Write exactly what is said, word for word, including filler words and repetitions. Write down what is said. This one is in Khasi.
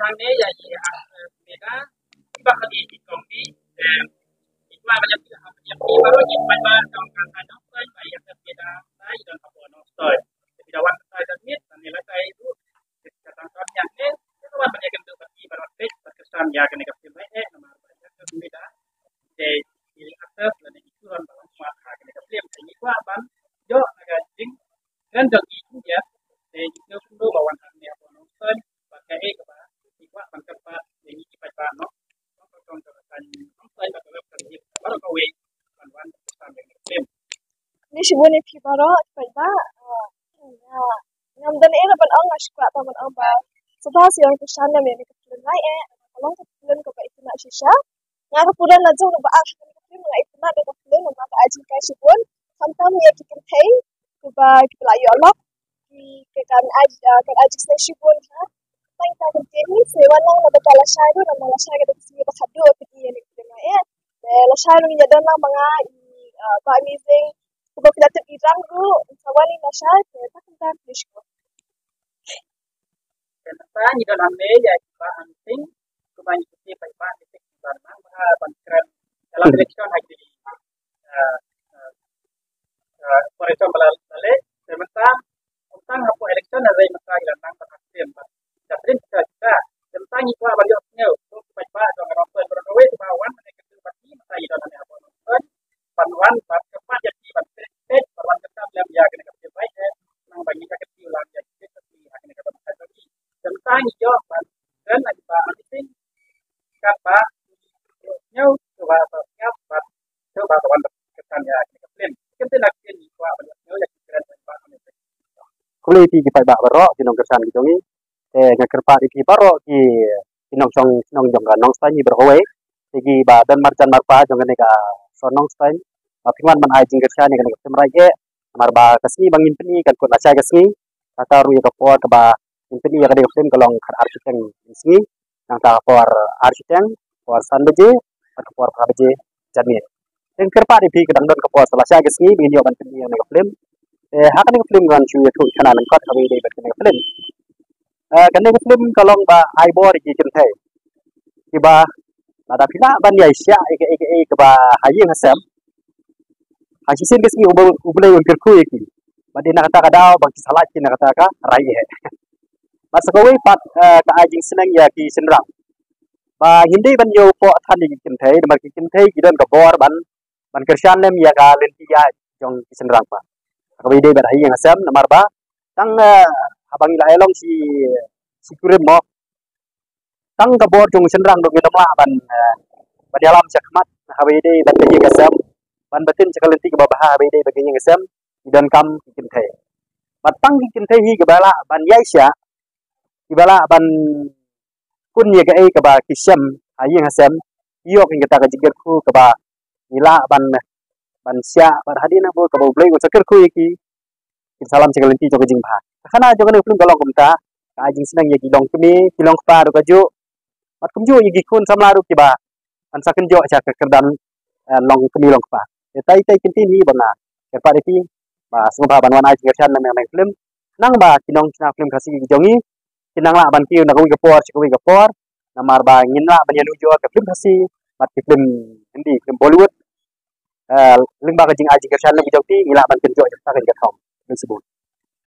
Ane ya i a meda ba ka di ki kong di. Em, i ba ba ya ki ha ya ki ba ro ki ba ba tong ka ka nong ba ba ya ka meda ba i don ka bo nong soi. Ki da wan ka ka mit ane la ka i du. Ka tang ka ya ne ka wan ba ya ka du ba ki ba ro pek ba ka sam ya ka ne ka film ba e na ma ba ya ka meda. Te i actor la ne ki turan ba wan ma ka ne ka film. Te i ba ban yo na ka jing kan dong i ya. Te i ka film ba wan ha ne bo nong soi ba ka e ka ba i ba ban ka ba te i ki ba ba no. Ni shibun ïa phi baroh, phi paidbah. Ah, ngam don ei ban ong, nga shu kwah tang ban ong ba sngewbha sa ïoh kyrshan ïa kane ka film Rai eh. Ka long ka film kaba itynnad shisha. Nga ka pura la jong ba ah ka film nga itynnad da ka film, nga ka ai jingkyrkhu shibun. Khamtam ïa ki kynthei kiba kiba la ïoh lok, ki kan ai, ah, kan ai jingkyrkhu shibun ha. Tang ka kynthei ni se wan lang na ba ka lashai ruh, na ma lashai ka dei ka sngi ba khadduh ka dei ïa ka film Rai eh. Te lashai ruh ngi ïa don lang ma nga i, ah, Bah Amazing. Kuba phi la tip i rang ruh, sa wan i lashai, te ta kyntan phi shu. Te nangta ngi don hangne ïa i Bah Amazing, kuba ngi kti ba i Bah Amazing ba nang ba ban kren dalam election ha ki, eh, eh, eh, por ejemplo la le, te nangta tang hapoh election ha rei mynta ïa nang ba ha stem ba. Ka prin ka ka. Tang ngi kwah ban ïoh sngewthuh ba ba jong ka nongpyn ba kawei ba wan ne ka tu ba ki mynta ïa don ne hapoh nongpyn. Ban wan ba ka pat ïa ki ban pet pet ban wan ka tam lem ïa ka ne ka prin ba ïa nang ba ngi ka tu lam ïa ki ka tu ïa ka ne ka ban ka tu. Tang ngi ïoh ban kan ba Amazing kan ba sngewthuh ba ba sngewthuh ba ba wan ka tam ïa ka ne ka prin. Kynti na kynti ngi kwah ban ïoh ïa ki kren ba Amazing. Khublei ïa phi ki paidbah baroh ki nongkyrshan ki jong ngi. Te nga kyrpad ïa phi baroh ki, ki nongshong shnong jong ka Nongstoiñ hi baroh kawei. Te kiba don marjan marpa jong kane ka shnong Nongstoiñ, ba phin wan ban ai jingkyrshan ïa kane ka film Rai eh. Namar ba ka sngi ba ngin pyni kan kut lashai ka sngi. Kata ruh ïa ka por kaba ngin pyni ïa kane ka film ka long khatar shiteng mynsngi. Nangta ka por ar shiteng, por san baje, bad ka por phra baje janmiet. Te nga kyrpad ïa phi ka dang don ka por sa lashai ka sngi ba ngin ïoh ban pyni ïa kane ka film. Te ha kane ka film ngan shu ïathuh shana lyngkot kaba ïadei bad kane ka film. Eh, kane ka film ka long ba ai bor ïa ki kynthei. Kiba lada phi lah ban ïaishah ïa kaei kaei kaba ha ïing ha sem, ha shisien ka sngi U Blei un kyrkhu ïa ki. Bad dei na kata ka daw ba ki sa lait ki na kata ka rai eh. Bad sa kawei pat, eh, ka ai jingsneng ïa ki shynrang. Ba ngim dei ban ïoh poh than ïa ki kynthei, namar ki kynthei ki don ka bor ban, ban kyrshan lem ïa ka lynti ïaid jong ki shynrang pat. Kaba ïadei bad ha ïing ha sem, namar ba tang, eh, haba ngi la ïalong shi, shi kurim mo, tang ka bor jong shynrang ruh ngim lah ban, eh, ban ïalam sha khmat haba ïadei bad ka ïing ka sem, ban batin sha ka lynti kaba bha haba ïadei bad ka ïing ka sem, ki donkam ki kynthei. Bad tang ki kynthei hi kiba lah ban ïaishah, kiba lah ban pun ïa kaei kaba ki shem ha ïing ha sem, ïoh ïa kata ka jingkyrkhu kaba ngi lah ban, ban shah bad hadien nangta kaba U Blei un sa kyrkhu ïa ki, kin sa lam sha ka lynti jong ka jingbha. Ka khana jong kane ka film ka long kumta, ka ai jingsneng ïa ki longkmie, ki longkpa ruh kajuh. Bad kumjuh ïa ki khun samla ruh kiba kan sa kynjoh sha ka kyrdan, eh, longkmie longkpa. Te tai tai kynti ni ba nga kyrpad ïa phi ba sngewbha ban wan ai jingkyrshan na ka film. Nang ba ki nongshna film Khasi ki jong ngi kin nang lah ban kiew na kawei ka por sha kawei ka por. Namar ba ngin lah ban ïanujor ka film Khasi bad ki film Hindi, film Bollywood. Eh, lyngba ka jingai jingkyrshan lem ki jong phi ngi lah ban kynjoh ïa kata ka jingkyrkhu. Khublei shibun.